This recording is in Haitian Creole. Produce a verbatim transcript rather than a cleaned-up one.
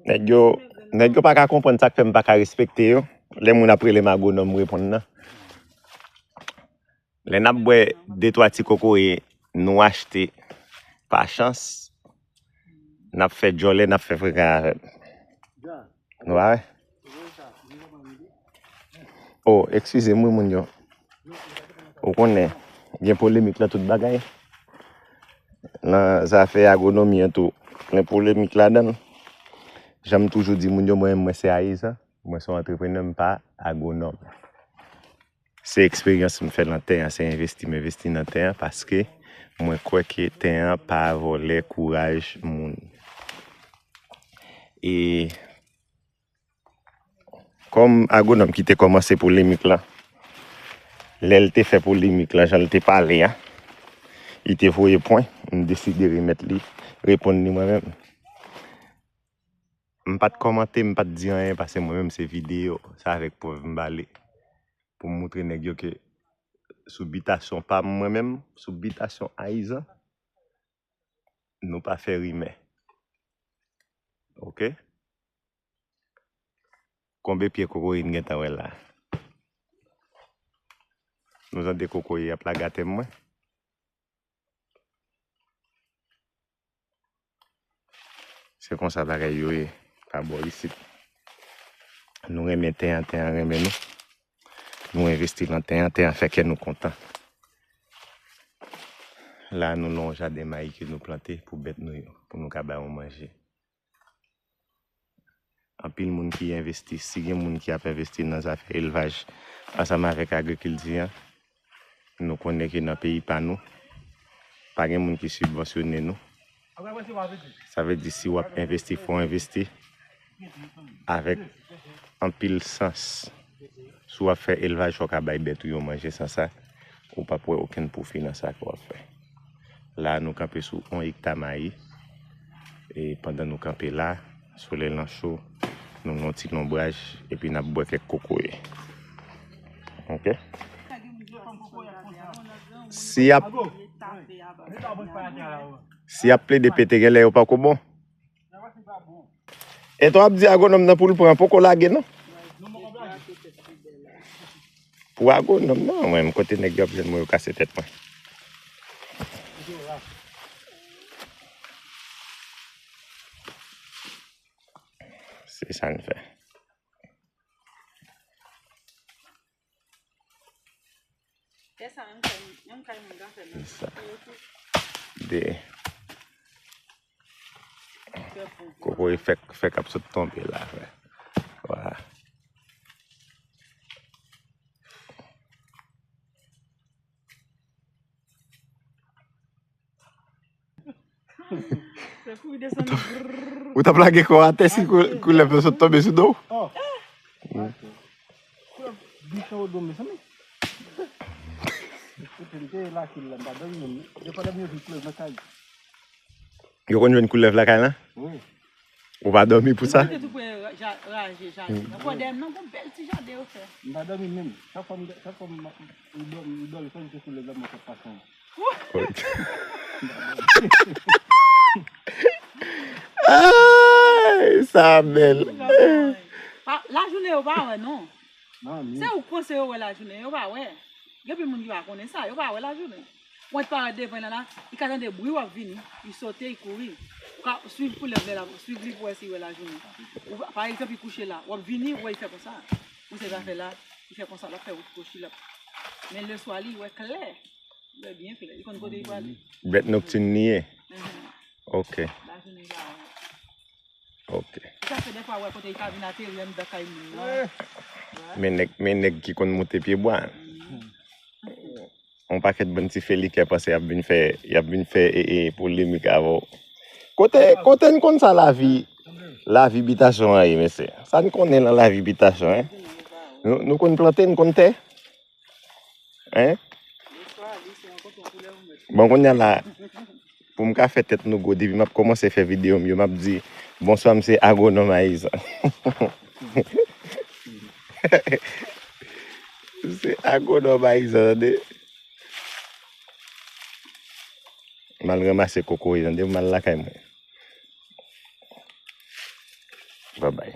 Nèg yo, nèg yo pa ka konprann sa k fè m pa ka respekte yo. Lè moun ap rele m agwonòm, m reponn nan. Lè n ap bwè de twa ti kokoye nou achte pa chans, n ap fè djòlè, n ap fè frekan avè l. Nou pa wè? Oh, eskize m wi, moun yo. Ou konnen, gen polemik nan tout bagay. Nan zafè agwonomi an tou, plen polemik ladan l. Jan m toujou di moun yo, mwen menm, mwen se ayizan. Mwen se yon antreprenè, m pa agwonòm. Se eksperyans m fè nan tè a, se envesti m envesti nan tè a, paske mwen kwè ke tè a pa vòlè kouraj moun. E kòm agwonòm ki te kòmanse polemik la, lè l te fè polemik la, jan l te pale a, li te voye pwen, m deside remèt li, reponn li mwen menm. M pa t kòmante, m pa t di anyen, paske mwen menm se videyo, se avèk prèv m pale. Pou m moutre nèg yo ke sou bitasyon pa m mwen menm, sou bitasyon ayizan, nou pa fè rimè. Oke? Konbe pye kokoye n gentan wè la? Nou tande kokoye ap lage atè mwen. Se konsa bagay yo ye pa bò isit. Nou renmen tè a, tè a renmen nou. Nou envesti nan tè a, tè a fè kè nou kontan. La, nou nan yon jaden mayi ke nou plante pou bèt nou yo, pou nou ka ba yo manje. Anpil moun ki envesti, si gen moun ki ap envesti nan zafè elvaj ansanm avèk agrikilti an, nou konnen ke nan peyi pa nou, pa gen moun ki sibvansyone nou. Sa vle di, si w ap envesti, fò w envesti avèk anpil sans. Si w ap fè elvaj, fò w ka bay bèt ou yo manje. San sa, ou p ap wè okenn pwofi nan sa ke w ap fè. La, nou kanpe sou yon ekta mayi. E pandan nou kanpe la, solèy lan cho, nou nan yon ti lonbraj, epi n ap bwè kèk kokoye. Oke? Si y ap, si y ap plede pete, genlè yo pako bon. E to ap di agwonòm nan pou l pran, poko lage non. Pou agwonòm nan, mwen, kote nèg yo ap jwenn mwen, yo kase tèt mwen. Se sa n fè. Fè sa, menm kay, menm kay moun ka fè nan. Se sa. De. Kokoye fèk, fèk ap sot tonbe la, frè. Wa. Se kouri desann. Ou t ap lage kò w atè si kou-, koulèv la sot tonbe sou do w? Oh. Koulèv biche o do m, mezanmi. Epi m te lakil la, m pa dòmi menm. Depi m dòmi, yo vin koulèv nan kay. Yo konn jwenn koulèv lakay la? Wi. Ou pa dòmi pou sa? Mwen te tou pre ra-, ja-, raje jaden. Nan kò dèyè m nan, gon bèl ti jaden yo fè. M pa dòmi menm. Chak fwa m, chak fwa m, m dòmi, m dòmi, fò m te koulèv la, mwen t ap pase anlè. Ay, sa bèl. Pa, lajounen yo pa wè, non. Non, se ou k panse yo wè lajounen, yo pa wè. Gen anpil moun ki pa konnen sa, yo pa wè lajounen. Mwen t parèt devan l la, li ka tande bri w ap vini, li sote, li kouri. Ou ka swiv koulèv la, swiv li pou wè si l wè lajounen. Ou, pa egzanp, li kouche la, w ap vini, ou wè li fè konsa. Ou se zafè la, li fè konsa, l ap fè wout kwochi, l ap. Men leswa li, li wè klè. Li wè byen klè, li konn kote li prale. Bèt noktin li ye? Mhm. Ok. Lajounen li pa wè. Ok. Sa fè defwa wè kote li ka vin ateri anndan kay moun nan. Men nèg, men nèg ki konn moute pyebwa. Yon pakèt bann ti felikè panse y ap vin fè, y ap vin fè, e, e, polemik avè w. Kote, kote n konn sa lavi, lavi bitasyon an ye, mesye? Sa n konnen nan lavi bitasyon, en? Nou, nou konn plante, n konn tè? En? Bon, kounye a la, pou m ka fè tèt nou gwo, depi m ap kòmanse fè videyo m yo, m ap di, "Bonswa, m se agwonòm ayizan." M se agwonòm ayizan, tande. M al ranmase kokoye, tande, m al lakay mwen. Bye bye.